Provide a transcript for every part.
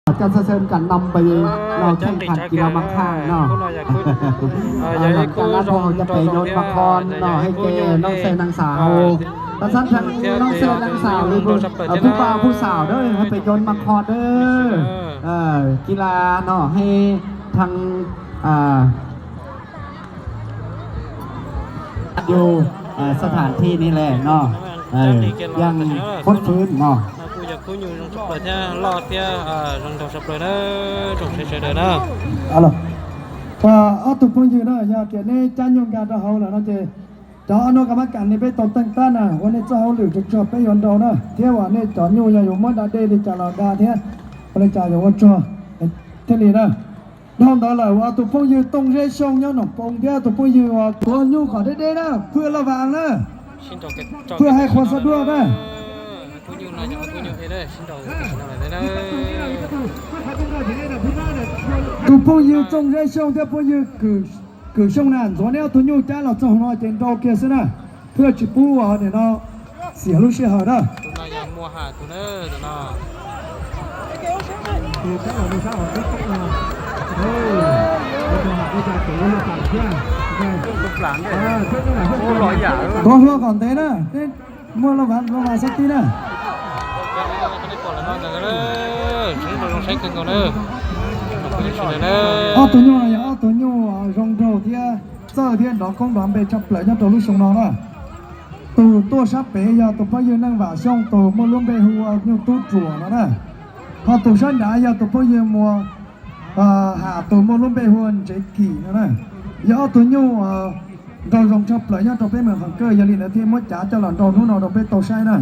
Coj xab xeem kam nov pes no kheej khas kis los mas khaj no. Cov lab npog cov pes nyob mas khon no hais tias noob xeem neeg xav hauv, pas xab theej noob xeem neeg xav li puj pa puj xav dawb hais pes nyob mas khon dawb. Kis las no hais theej yus sab thas thij ni le no, yeej khuv fwb no. Kuj yog khub nyuj zoo tshaj plaws thiab loj thiab zoo nraug tshaj plaws na, tsoom saib sawv daws na. Ob tug phooj ywg na, yog tias neb cab nyuj nkag rau hauv lawm no ces cov ob hnub kab mab kas ne peb tau teej tab na, ua nej txoj hauj lwm tsuag tsuag peb yuav nrau na, thiab uas nej cov nyuj yog yuav muab da dej li cas los da thiab, ua li cas yuav ua tsuag thiaj li na. Dhau ntawd lawm uas tus phooj ywg Tooj Zeb Xyooj nyob Noom Poo thiab tus phooj ywg uas tuav nyuj kom deb deb na, Phwj Laj Vas na, Phwj Hais Qhuas Xa Dua na. Tus phooj ywg Tooj Zeb Xyooj thiab phooj ywg Kws Xyooj na, ntxuav neb ob tug nyuj cab los txog no ces nrau kiag xwb na, thiaj tsis pub ua nim no xiam lub sij hawm na. Tuav hlo kom ntev na, muaj laj vas laj vas sab tib na. Ob tug nyuj no yog ob tug nyuj zoo nraug thiab txawj thiab nrov koob nrov npe tshaj plaws nyob rau lub xyoo no na. Tus tuaj sab pem yog tus phooj ywg Neej Vam Xyooj tus muaj lub npe hu ua Nyuj Tub Ruam no na. Ho tus sab nrad yog tus phooj ywg Muas Has tus muaj lub npe hu ua Ntsev Kim no na. Yog ob tug nyuj nraug zoo tshaj plaws nyob rau peb meem Hawm Kawj, yog li ntawd thiaj muab cav coj los nrau hnub no rau peb tau saib na.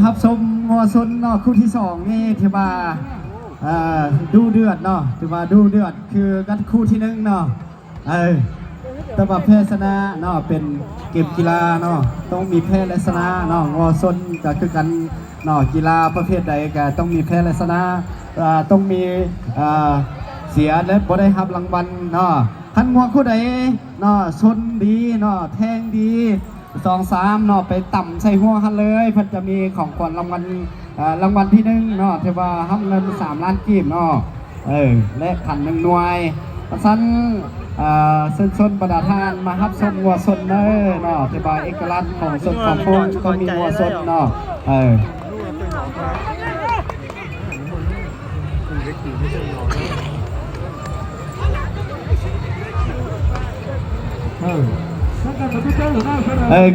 Hab Xoo Muas Xoo no khub thib xoom ne thiaj mas du dwm no, thiaj mas du dwm khwv kab khub thib neeb no. Tau mas phej xab nab no pem kem kis las no, toob mis phej le xab nab no, Muas Xoo tas khwv kab no kis las pab phej dais kas toob mis phej le xab nab, toob mis xiav le puas dai hab laj vas no. Qhov Muas khub dais no Xoo ntiv no theej ntiv xoom xaam no pem tam ntxhais huab hab lawm, pheej cov mis khoom khuam laj vas thib neeb no thiaj mas hab nqe xaam lab kib no le kham neeg nuai. Xab xab Xoo Xoo pas das thaj mas hab Xoo Muas Xoo nawb no thiaj mas ib ka lab khoom Xoo khoom poob koj mis Muas Xoo no.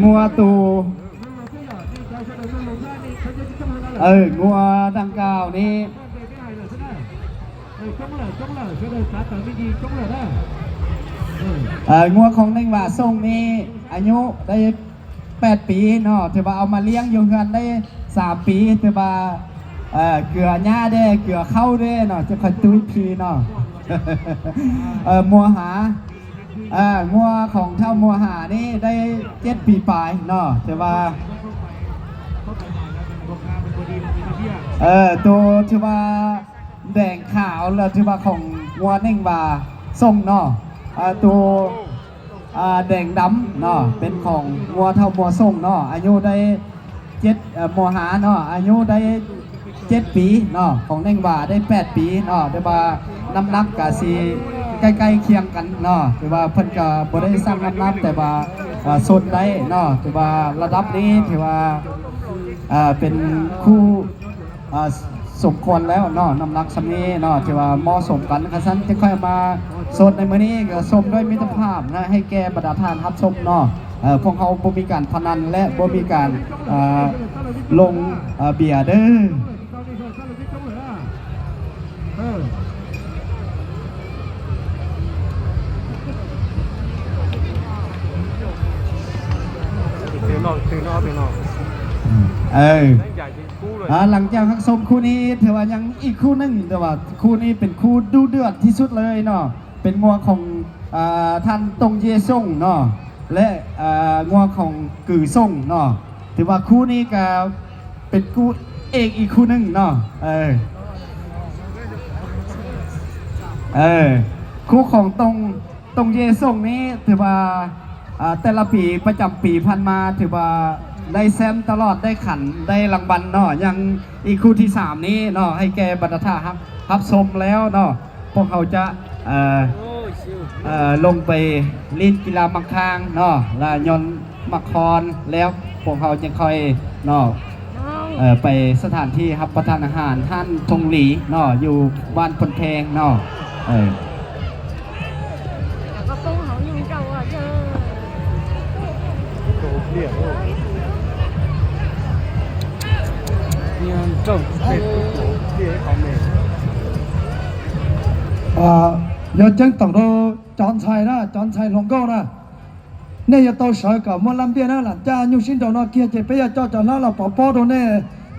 Muaj tus, muaj daj nkaus ne. Muaj khoom Neej Vam Xoo ne, a nyub dai paj piv no thiaj mas au mas liab yug hab dai xaam piv thiaj mas kws nyab dej kws qhaub dej no thiaj qhov tub ib phi no. Muas Has, muaj khoom thauj Muas Has ne dai ciaj piv paiv no thiaj mas tus thiaj mas nteem kham los thiaj mas khoom Muas Neej Vam Xoo no, tus nteem dam no pem khoom Muas thauj Muas Xoo no a nyub dai Muas Has no a nyub dai ciaj piv no, khoom Neej Vam dai paj piv no thiaj mas nam nab kav xis kaij kaij khiav kav no thiaj mas pheej kav puas dai xaam nam nab tas mas Xoo dai no thiaj mas laj dab ne thiaj mas pem khub xoom khuam lawm no, nam nab xam ne no thiaj mas mob xoom kav khab xab thiaj koj mas Xoo ne mas ne Xoo dai mib teb pham na hais ke pas das thaj hab Xoo no, phooj hauv puas mis kam pha nas le puas mis kam loo piam dawb. Las cas hab Xoo khub ne thiaj mas yeej ib khub neej tas mas khub ne pem khub dub dwm thib xub le no, pem Muas khoom thaj Tooj Yej Xoo no le Muas khoom Kws Xoo no thiaj mas khub ne kav pem khub eej ib khub neej no. Khub khoom Tooj Yej Xoo ne thiaj mas แต่ละปีประจำปีผ่านมาถือว่าได้แชมป์ตลอด ได้ขัน ได้รางวัลเนาะ ยังอีกคู่ที่สามนี้เนาะ ให้แก่บรรดาท่านรับชมแล้วเนาะ พวกเขาจะเอ่อเอ่อลงไปเล่นกีฬาหมากคางเนาะ และโยนหมากคอน แล้วพวกเขาจะค่อยเนาะเอ่อไปสถานที่รับประทานอาหาร ห้านทงหลีเนาะ อยู่บ้านพลแพงเนาะ เออ Yog ceeb toom rau cov ntxhais na, cov ntxhais hluas nkauj na, nej yuav tau sawv kom muaj laj npiaj na. Lam caj nyuj sib nraus no kiag ces peb yuav coj cov hlob los pov pob rau nej.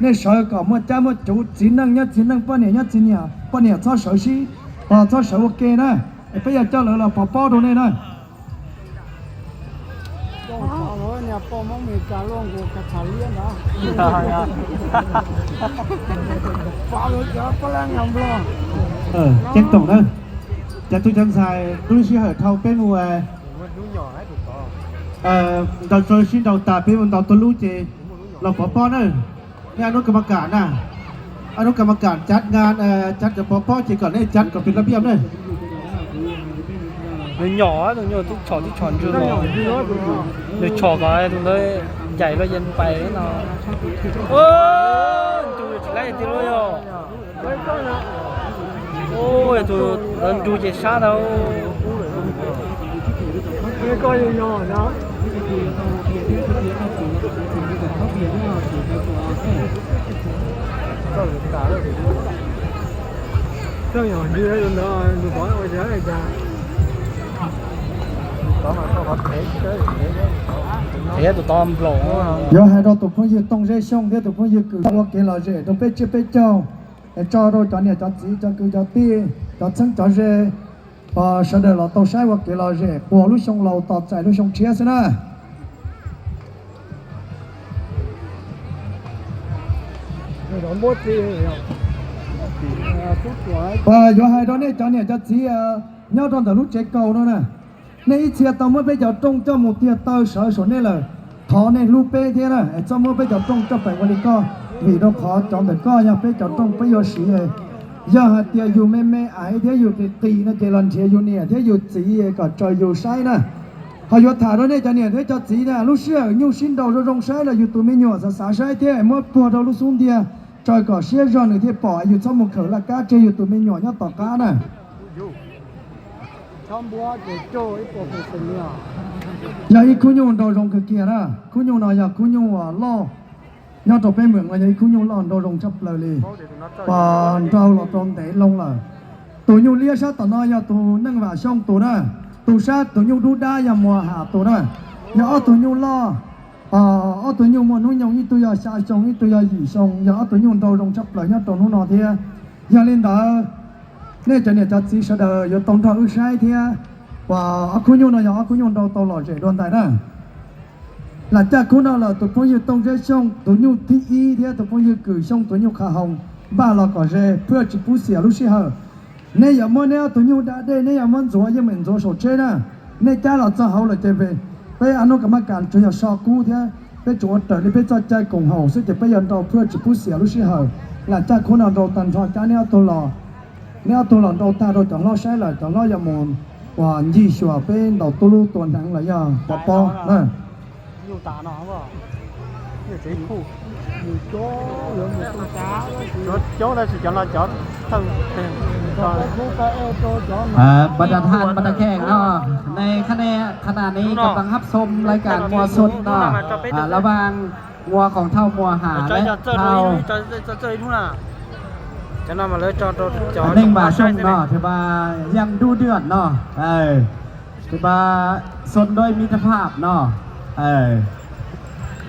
Nej sawv kom muaj cab muaj cuv, txiv neej nyob txiv neej, poj niam nyob txiv niam, poj niam txhob sawv sib, txhob sawv ua ke na, es peb yuav coj lawv los pov pob rau nej na. Ceeb toom na, cov tub cov ntxhais, lub sij hawm dhau peb mus ntaus tsawv sib nraus tas peb mus ntaus tua lub ces los pov pob na. Nej ob hnub kam ma kam na, ob hnub kam ma kam cab nqa, cab cov pov pob ces kom nej cab kom pem laj npiaj na. Nws nyom, nws nyom tib tshom tib tshom ntswg los, nws tshom kom tus ntawd ncaim los yeej pais no. Ntu tsis laib tiag lub yog. Tus ntawd nrug ces sab ntawd. Tus tod nplaum. Yuav hais rau tus phooj ywg Tooj Zeb Xyooj thiab tus phooj ywg Kws ua kev lom zem rau peb tsiab peb caug, es tso rau cov niam cov txiv, cov kwv cov tij, cov txheeb cov ze, sawv daws los tau saib ua kev lom zem quas lub xyoo laus tos txais lub xyoo tshiab xwb na. Yuav hais rau nej cov niam cov txiv nyob rau ntawm lub tsev kaus no na, nej ib txhia tau muab peb cov rooj coj mus tiag taw sawv saum nej lawm, thov nej hlub peb thiab na, es txhob muab peb cov rooj coj pem ua li koj, vim rau qhov cov ntawm koj yog peb cov rooj peb yuav siv. Yog hais tias yus me me aiv thiab yus qis qis no ces los nrhiav yus niam thiab yus txiv kom tsaws yus saib na. Ho yuav tham rau nej cov niam thiab cov txiv na, lub sij hawm nyuj sib nraus zoo zoo saib los yus tus me nyuam xav xav saib thiab muab puag rau lub xub ntiag, tsaws kom siab zog nws thiaj pom, yus txhob mus khawm laj kab tseg yus tus me nyuam nyob tom qab na. Yog ib khub nyuj nraus zoo kawg kiag na, khub nyuj no yog khub nyuj uas loj nyob rau peb mem no, yog ib khub nyuj loj nraus zoo tshaj plaws li, uas nraus los rau ntev loo lawm. Tus nyuj liab sab tom no yog tus Neej Vam Xyooj tus na, tus sab tus nyuj dub dab yog Muas Ham tus na. Yog ob tug nyuj loj, ob tug nyuj muaj hnub nyoog, ib tug yog xya xyoo ib tug yog yim xyoo, yog ob tug nyuj nraus zoo tshaj plaws nyob rau hnub no thiab. Yog li ntawd, nej cov niam cov txiv sawv daws yuav tau nrog wb saib thiab, uas ob khub nyuj no yog ob khub nyuj nraus tau lom zem dua ntais na. Lam caj khub no lawm, tus phooj ywg Tooj Zeb Xyooj tus nyuj thib ib thiab tus phooj ywg Kws Xyooj tus nyuj qha hoo, npaj los kom ze, phwj tsis pub xiam lub sij hawm. Nej yuav muab nej ob tug nyuj da dej, nej yuav muab ntxuav yeej meem ntxuav saum tsheb na. Nej cab los txog hauv lawm ces peb ob hnub kam maj kam tsuas yog so kub thiab peb tsuas ua raws li peb txoj cai koom haum xwb ces peb yuav nraus phwj tsis pub xiam lub sij hawm. Lam caj khub no nraus tag nrho cab neb ob tug los, neb ob tug los nraus tag rau cov hlob saib lawm cov hlob yuav mus uas ncig xyuas peb ntaus tub lub tua hneev los yog pov pob na.บรรดาท่าน บรรดาแขกเนาะ ในขณะขณะนี้กำลังรับชมรายการมัวซนเนาะ อ่า ระหว่างงัวของเฒ่ามัวหาและเฒ่า เน่งบ่าช่วงเนาะ ถือว่ายังดุเดือดเนาะ เออ ถือว่าซนด้วยมิตรภาพเนาะ เออ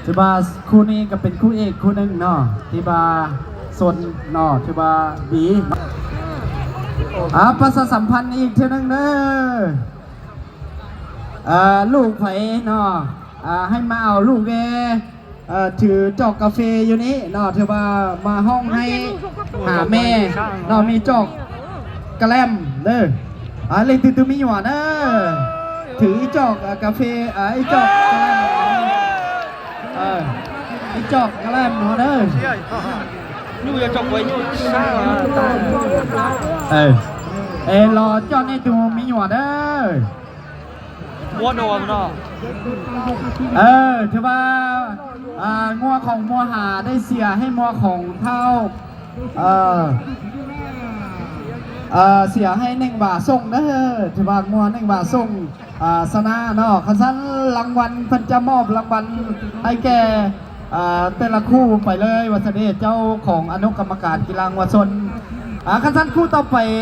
ถือว่าคู่นี้ก็เป็นคู่เอกคู่หนึ่งเนาะ ที่ว่าซนเนาะ ถือว่าดี อ่า ประชาสัมพันธ์อีกเทื่อนึงเด้อ เอ่อ ลูกไผเนาะ อ่า ให้มาเอาลูกแก เอ่อ ถือจอกกาแฟอยู่นี้เนาะ ถือว่ามาห้องให้หาแม่เนาะ มีจอกกะแลมเด้อ อ่า เล่นตื่นตื่นมีหยวนเด้อ ถืออีจอกกาแฟ อีจอกกาแฟ อีจอกกาแฟ no เด้อ Es los coj nej tus me nyuam ntawd. Muab no no. Thwb vas, muaj khoom muaj ham dej xiam hej muaj khoom thauj, xiam hej neej vam xooj na. Thwb vas muaj neej vam xooj, xa na no khas xab lab vas phaj caj moj lab vas hais ke, tej laj khuj pais lawm vas xas dej cauv khoom a nub kam kas kis laj vas xon. Khas xab khuj tau pais